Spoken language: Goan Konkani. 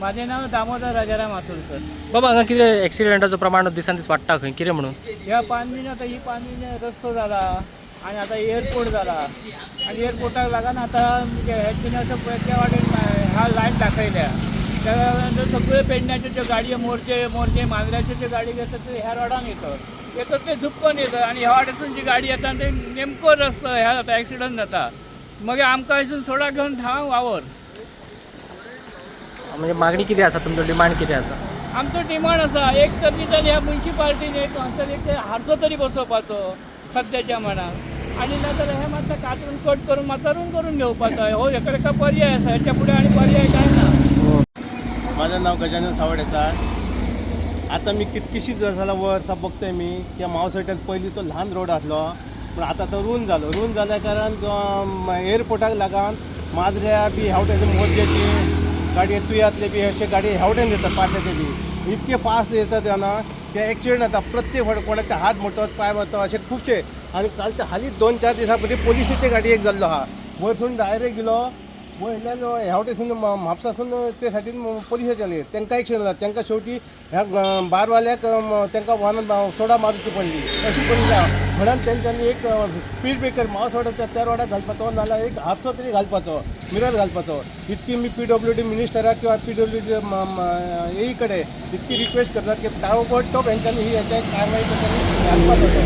माझे नाव दामोदर राजाराम आसोलकर. बाबा, हांगा कितें एक्सिडेंटाचो प्रमाण दिसान दीस वाडटा खंय, कितें म्हणून? ह्या पानवीन आतां ही पानवीन रस्तो जाला आनी आतां एअरपोर्ट जाला आनी एअरपोर्टाक लागून आतां हें असो त्या वाटेन ह्या लायन दाखयल्या. त्या नंतर सगळे पेडण्याच्यो ज्यो गाडयो मोरजे मोरजे मांद्र्याच्यो ज्यो गाडी घेतात ते ह्या रोडान येतात, येतात ते झुपकून येतात आनी ह्या वाटेसून जी गाडी येता ते नेमको रस्तो ह्या जाता, एक्सिडंट जाता. मागीर आमकां हिसून सोडा घेवन धांव वावर. म्हणजे मागणी कितें आसा, तुमचो डिमांड कितें आसा? आमचो डिमांड आसा, एक तर निदान ह्या मुन्सिपाल्टीन एक हांगसर एक हारसो तरी बसोवपाचो सद्याच्या मानाक आनी नाजाल्यार हें मातसें कातरून कट करून मातसो रूंद करून घेवपाचो. हो हेका एका पर्याय आसा, हेच्या फुडें आनी पर्याय कांय ना. माझं नाव गजानन सावडे आसा. आतां मी कितकीशींच जाल्यां वर्सां बघतोय मी की मावसयट्यान पयलीं तो ल्हान रोड आसलो, पूण आतां तो रूंद जालो. रूंद जाल्या कारण एअरपोर्टाक लागून माजऱ्या बी ह्या वटेन मोरजेची गाडी, तुयांतले बी अशे गाडी ह्या वटेन येतात. पाट्याचे बी इतके फास्ट येतात जाणा, ते एक्सिडंट जाता प्रत्येक फावट. कोणाचे हात मोडतात, पांय मारतात, अशे खुबशे. आनी कालच्या हालींच 2-4 दिसां पयलीं पोलिसीची गाडी एक जाल्लो आहा, वयरसून डायरेक्ट गेलो वयल्यान ह्या वटेसून म्हापसासून ते सायडीन पोलिसाचे आसले, तांकां एक्सिडंट जाला. तांकां शेवटी ह्या बारवाल्याक तांकां वाहनान सोडा मारची पडली, अशी परिस्थिती आहा. म्हणून तेंच्यांनी एक स्पीड ब्रेकर मावसवाड्याच्या त्या रोडाक घालपाचो, नाल्यार एक हारसो तरी घालपाचो, मिरर घालपाचो. इतकी मी पीडब्ल्यू डी मिनिस्टराक किंवा पीडब्ल्यू डी एई कडेन इतकी रिक्वेस्ट करतात की ताबडतोब हेंच्यांनी ही हेच्या कारवाई तेंच्यांनी घालपाचो.